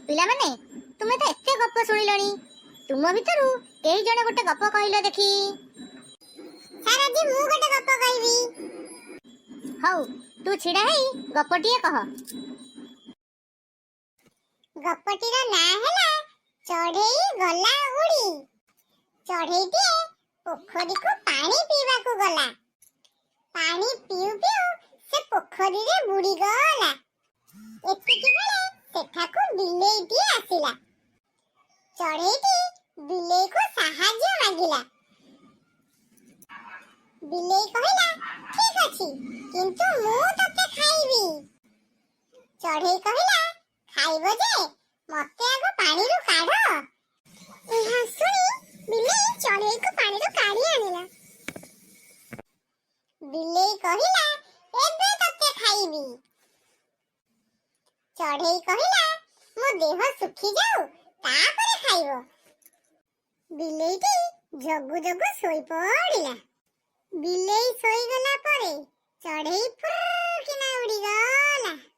ପିଲାମାନେ, ତୁମେ ତ ଏତେ ଗପ ଶୁଣିଲଣି, ତୁମ ଭିତରୁ କେହି ଜଣେ ଗୋଟେ ଗପ କହିଲ ଦେଖି। ସାର୍, ଆଜି ମୁଁ ଗୋଟେ ଗପ କହିବି। ହଉ, ତୁ ଛିଡ଼ା ହେଇ ଗପଟିଏ କହ। ଗପଟିର ନାଁ ହେଲା ଚଢ଼େଇ ଗଲା ଉଡ଼ି। ଚଢ଼େଇଟିଏ ପୋଖରୀକୁ ପାଣି ପିଇବାକୁ ଗଲା। ପାଣି ପିଉ ପିଉ ସେ ପୋଖରୀରେ ବୁଡ଼ିଗଲା। ଏତିକି ବେଳେ ସେଠାକୁ ବିଲେଇଟିଏ ଆସିଲା। ଚଢ଼େଇଟି ବିଲେଇକୁ ସାହାଯ୍ୟ ମାଗିଲା। ବିଲେଇ କହିଲା, "ଠିକ ଅଛି, କିନ୍ତୁ ମୁଁ ତତେ ଖାଇବି।" ଚଢ଼େଇ କହିଲା, "ଖାଇବ ଯେ, ମତେ ଆଗ ପାଣିରୁ କାଢ।" ଏହା ଶୁଣି ବିଲେଇ ଚଢ଼େଇକୁ ପାଣିରୁ କାଢି ଆଣିଲା। ବିଲେଇ କହିଲା, "ଏବେ ତତେ ଖାଇବି।" ଚଢ଼େଇ କହିଲା, "ମୋ ଦେହ ଶୁଖିଯାଉ, ତାପରେ ଖାଇବ।" ବିଲେଇଟି ଜଗୁ ଜଗୁ ଶୋଇପଡ଼ିଲା। ବିଲେଇ ଶୋଇଗଲା ପରେ ଚଢ଼େଇ ଫୁର୍ କିନା ଉଡ଼ିଗଲା।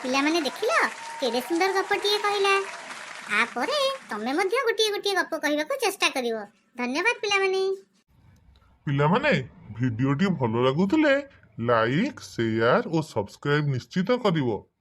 ପିଲାମାନେ, ଦେଖିଲ କେଡ଼େ ସୁନ୍ଦର ଗପଟିଏ କହିଲା। ଆ ପରେ ତମେ ମଧ୍ୟ ଗୋଟିଏ ଗୋଟିଏ ଗପ କହିବାକୁ ଚେଷ୍ଟା କରିବ। ଧନ୍ୟବାଦ ପିଲାମାନେ। ପିଲାମାନେ, ଭିଡ଼ିଓଟି ଭଲ ଲାଗୁଥିଲେ ଲାଇକ୍, ସେୟାର ଓ ସବସ୍କ୍ରାଇବ୍ ନିଶ୍ଚିତ କରିବ।